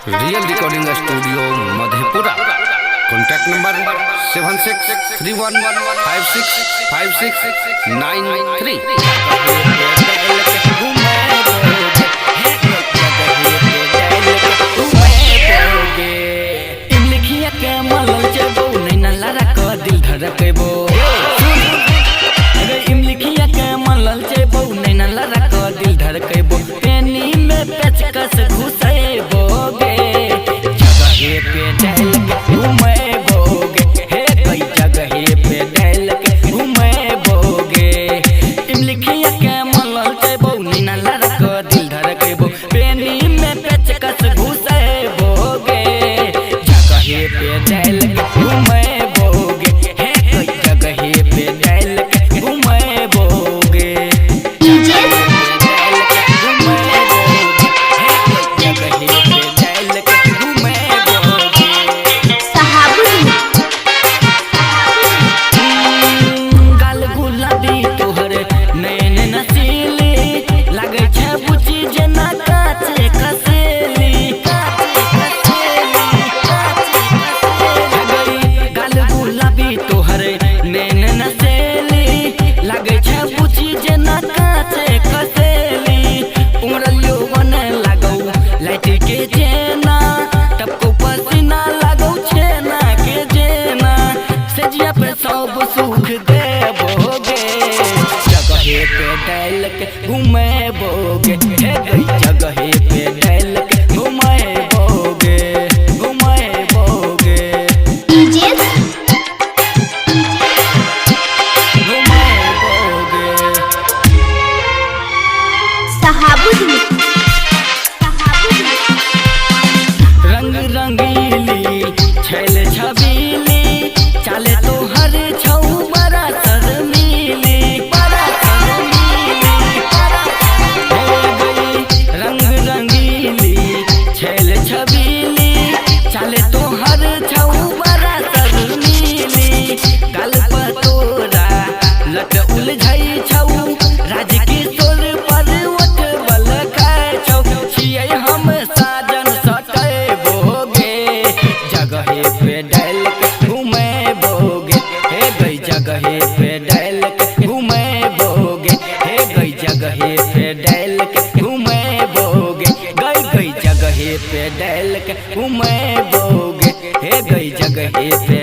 Real recording studio Madhepura. Contact number 7631565693। दिल धड़केबो इमलिखिया के मलल चेबो नैना लड़ा क दिल धड़केबो पेनी में पेचकस घुसेबो गे जगहे पे डाल के घुमेबो गे हे कई जगहे पे डाल के घुमेबो गे इमलिखिया के मलल चेबो नैना लड़ा क दिल धड़केबो पेनी में पेचकस घुसेबो गे जगहे पे डाल के घुमेबो गे हे कई जगहे पे डाल के घुमेबो गे डीजे सहाबुद्दीन गाल गुलाबी तोहर नैन नसीली लगै छै बुची जेना काचे कसेली गाल गुलाबी तोहर नैन नसेली लगै छै बुची जेना काचे कसेली उमरल यौवन लागौ लाइट के जेना टपको पसीना लागौ छेना के जेना सजिया पे सब सुख देबोगे जगहे पे डाल के घुमेबोगे हे गई जगहे पे डाल के घुमेबोगे घुमेबोगे डीजे घुमेबोगे। सहाबुद्दीन रंग रंगीली छैल छबीली चाले तोहर छौ बड़ा शर्मीली बड़ा शर्मीली हे गई रंग रंगीली छैल छबीली चाले तोहर छौ बड़ा शर्मीली गाल पर तोरा लट उलझै छौ राजकिशोर पर उठबल खाइ छौ छियै हम साजन सटेबोगे जगहे पे डाल के घुमेबोगे हे गई जगहे पे डाल के घुमेबोगे हे गई जगहे पे डाल के घुमेबोगे गई गई जगहे पे डाल के घुमेबोगे हे गई जगहे पे।